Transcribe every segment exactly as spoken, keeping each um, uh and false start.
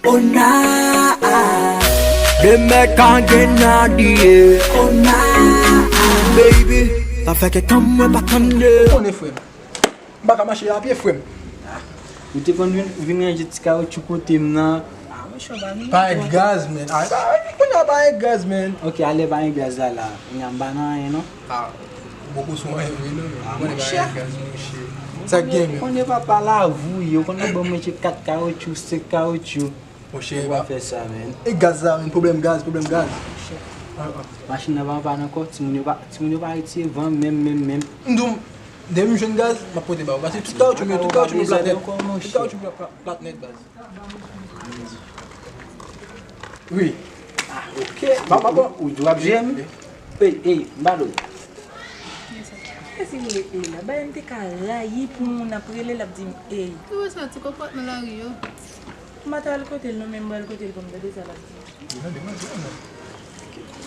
Ona, de mèk an gen nan diye. Ona, baby, pa fè ke tanm mwen pa tande. Ou konnen, frè m, m pa ka mache a pye, frè m. Ou te konn vin, vin ranje ti kawotchou kote m nan. Ah, monchè, ba nou. Pa gen gaz, man. Ah, ba, kounye a pa gen gaz, man. Ok, alè pa gen gaz la, la. Kounye a m pa nan anyen, non. Ah, ou poko sou anyen vre, non. Ah, ou konnen pa gen gaz, monchè. Sa k gen, man? Ou konnen papa lavouye, ou konnen ban mwen kat kawotchou, senk kawotchou. Monchè, ou pa fè sa, man. E gaz la, man, pwoblèm gaz, pwoblèm gaz. Monchè. Ah, ah. Machin nan pa anpann ankò, timoun yo pa, timoun yo pa retire van, menm, menm, menm. M di w, depi m jwenn gaz, m ap pote ba ou. Paske tout kawotchou m yo, tout kawotchou m yo plat nèt. Tout kawotchou m yo plat, plat nèt, baz. Wi. Ah, ok. Ou, ou, ou ap jere m? Wi. Ey, ey, m pa dwe. Kiyès ki rele ey la? Bagay m te ka rayi pou moun ap rele l ap di m ey. Ki wè sa, ti konpòtman lari yo? M pa t al kote l non, men m pral kote l pou m tande sa l ap di.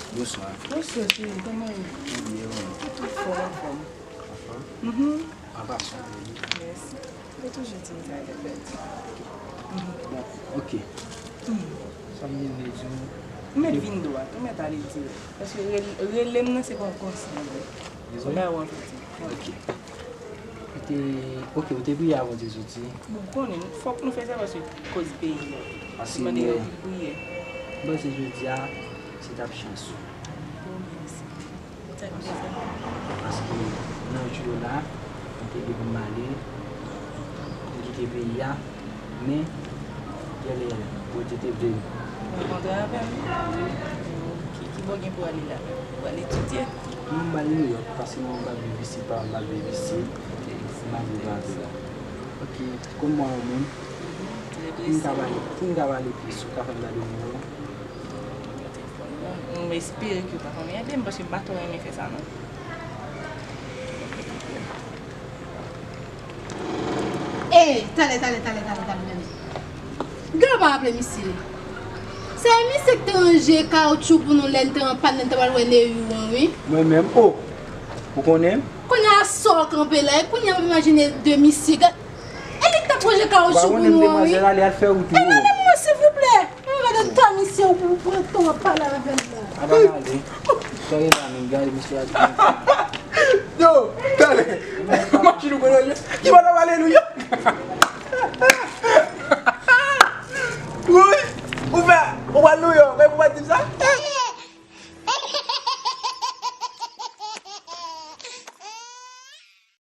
Bonswa. Bonswa, cheri, kòman w ye? Mwen byen, wi. Ou tou fò, anfòm. Anfòm? Mhm. An pasan, wi. Mèsi. Ou toujou di m sa, Lèbèt. Bon, ok. Sa m vin vle di w. Ou mèt vin dwat, ou mèt ale dirèk. Paske rel-, rele m nan se pa yon konsèy, vre. Dezole. Ou pa wè w anfèt. Ok. Ou te, ok, ou te priye avan w te soti? Bon, ou konnen, fòk nou fè sa paske koz peyi a. Paske mwen te gen anpil priyè. M panse jodi a, se t ap chans ou. Bon, mèsi. Sa k fè sa? Paske nan jou yo la, mwen te gen pou m ale, m kite peyi a, men, genlè Bondye te vle m. Ou kontre avè m? Ki, ki bò w gen pou w ale la? Ou al etidye? Non, m al Nouyòk, paske mwen m ap viv isit, papa m ap viv isit, m ap viv avè l. Ok, kòman w menm? Trè blese. Pou m ka pale, pou m ka pale plis, ou ka fè m gade nimewo w? M espere ke w pa konn ede m, paske m pa twò renmen fè sa, non. Ey, talè, talè, talè, talè, talè, talè. Gen lè w pa raple misye. Se misye ki te ranje kawotchou pou nou lè n te anpann, lè n te pral wè Neyou an, wi. Mwen menm, o, ou konnen m? Kounye a sa w kanpe la, e kounye a m ap imajine de misye. Gad, e li k t ap ranje kawotchou pou nou an, wi. Ou pa konnen m demwazèl ale al fè wout ou. E gade mwen, silvouplè. Mwen gade ta misye, ou pran tan w ap pale avè l la. Apa gade. Sòry la, men gade misye a di. Yo, talè.